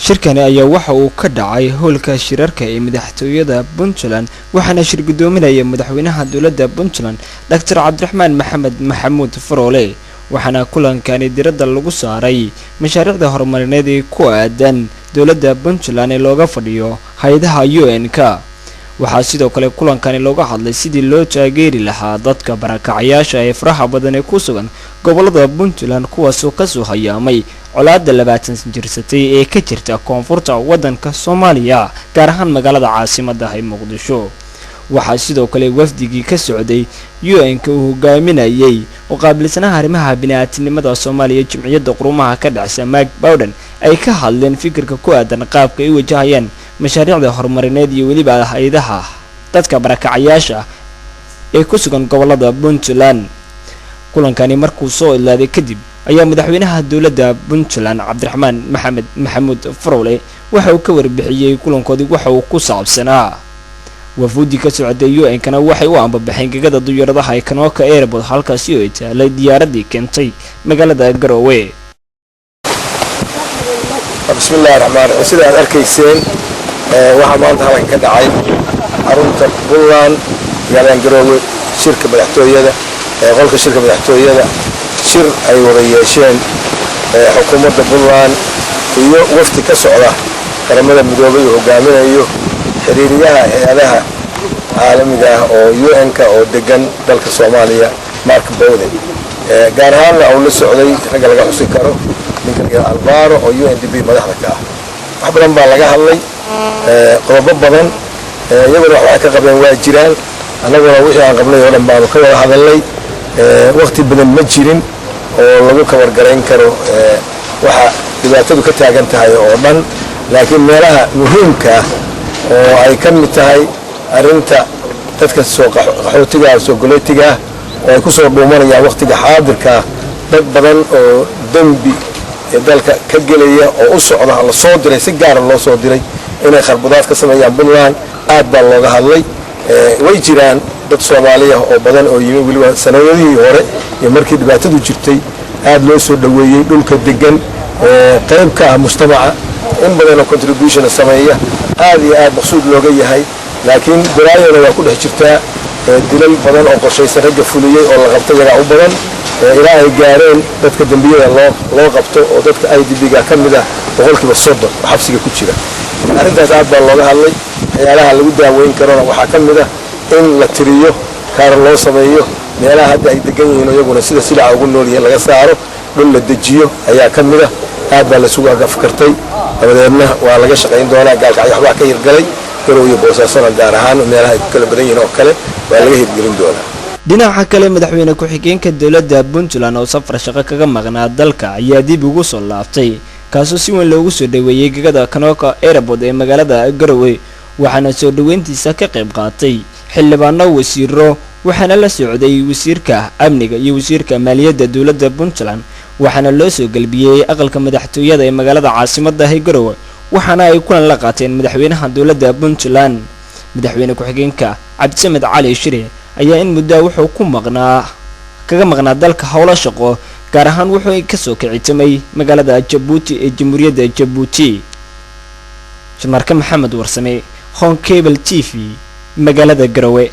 Shirkani ayaa waxa uu ka dhacay howlka shirarka ee madaxtooyada Puntland, waxaana shir guddoominaya madaxweynaha dowladda Puntland, Doctor Cabdiraxmaan Maxamed Maxamuud Faroole. Waxaana kulankani diradda lagu saaray mashaariicda horumarineed ee ku aadan dowladda Puntland ee looga fadhiyo hay-adaha UN-ka. Waxaa sidoo kale kulankani looga hadlay sidii loo taageeri lahaa dadka barakacayaasha ee faraha badan ee ku sugan gobolada Puntland, kuwaasoo kasoo hayaamay colaada 20 jirsatay ee ka jirta koonfurta waddanka Soomaaliya, gaar ahaan magaalada caasimada ee Muqdisho. Waxaa sidoo kale wafdigii ka socday UN-ka uu hogaaminayay oo qaabilsanaha arrimaha bini-aadtinimada Soomaaliya, Jimciyadda Qurumaha ka dhexsa, Mark Bowden, ay ka hadleen fikirka ku aadan qaabka ay u wajahayaan mashaariicda horumarineed iyo weliba hay-adaha dadka barakacayaasha ee ku sugan gobolada Puntland. Kulankani markuu soo idlaaday kadib ayaa madaxweynaha dowladda Puntland, Cabdiraxmaan Maxamed Maxamuud Farowle, waxa uu ka warbixiyey kulankoodii waxa uu ku saabsanaa. Wafuudi ka socday UN-kana waxay u ambabaxeen gegada diyaaradaha ee Kanooka Airport, halkaasi oo ay taalay diyaaradii keentay magaalada Garowe. Bismi Illahi Raxmaan Raxiim. Sida aad arkayseen, waxaa maanta halkan ka dhacay xarunta Puntland, magaalada Garoowe, shirka madaxtooyada, qolka shirka madaxtooyada, shir ay wada yeesheen xukuumadda Puntland iyo wafdi ka socda Qaramada Midoobay uu hogaaminayo xiriiriyaha hay-adaha caalamiga ah oo UN-ka oo degan dalka Soomaaliya, Mark Bowden. Gaar ahaanna uu la socday ragga laga xusi karo ninka la yidhaha Alvaro oo UNDP madaxda ka ah. Wax badan baa laga hadlay, qodobo badan iyaguna wax ka qabeen waa jiraan, annaguna wixii aan qabnay oo dhan baanu ka wada hadalnay. Waqti badan ma jirin oo lagu kabargarayn karo waxa dhibaatadu ka taagan tahay oo dhan, laakiin meelaha muhiimka ah oo ay ka mid tahay arrinta dadka soo qaxootiga, soo galootiga ah oo ay ku soo dhuumanayaan waqtiga xaadirkaa dad badan oo dembi dalka ka gelaya oo u socda, la soo diray, si gaara loo soo diray inay kharbudaad ka sameeyaan Puntland, aad baa looga hadlay. Way jiraan dad Soomaaliya oo badan oo yimi weliba sanadadihii hore iyo markii dhibaatadu jirtay, aad loo soo dhoweeyey, dhulka degan oo qayb ka ah mujtamaca, in badanoo contribution sameeya, aad iyo aad maqsuud looga yahay. Laakiin balaayona waa ku dhex jirtaa, dilal badan oo qorshaysan ragga fuliyey oo la qabtay yagaa u badan, ilaa ay gaareen dadka dembiyada loo qabto oo dadka IDP-ga ka mid ah 30% oo xabsiga ku jira. Arrintaas aad baa looga hadlay. Waxyaalaha lagu daaweyn karona waxaa ka mid ah in la tiriyo, kaara loo sameeyo meelaha hadda ay degan yihiin, iyaguna sida silaca ugu nool yihiin laga saaro, dhul la dejiyo ayaa ka mid ah. Aad baa laisugu agafkartay, dabadeedna waa laga shaqayn doonaa. Gaalkacyo waxbaa ka hirgalay, Garow iyo Boosaasona gaar ahaan meelaha ay ku kala badan yihiin oo kale waa laga hirgelin doonaa. Dhinaca kale, madaxweyne ku-xigeenka dowladda Puntland oo safar shaqo kaga maqnaa dalka ayaa dib ugu soo laabtay, kaasoo si weyn loogu soo dhoweeyey gegada Kanooka Airport ee magaalada Garowe. Waxaana soo dhoweyntiisa ka qayb qaatay xildhibaano, wasiiro, waxaana la socday wasiirka amniga iyo wasiirka maaliyadda dowladda Puntland. Waxaana loo soo gelbiyey aqalka madaxtooyada ee magaalada caasimadda ee Garowe, waxaana ay kulan la qaateen madaxweynaha dowladda Puntland. Madaxweyne ku-xigeenka Cabdisamed Cali Shire ayaa in muddaa wuxuu ku maqnaa kaga maqnaa dalka howlo shaqo, gaar ahaan wuxuu kasoo kicitamay magaalada Jabuuti ee Jamhuuriyadda Jabuuti. Shamarka Maxamed Warsame, Horn Cable TV, magaalada Garowe.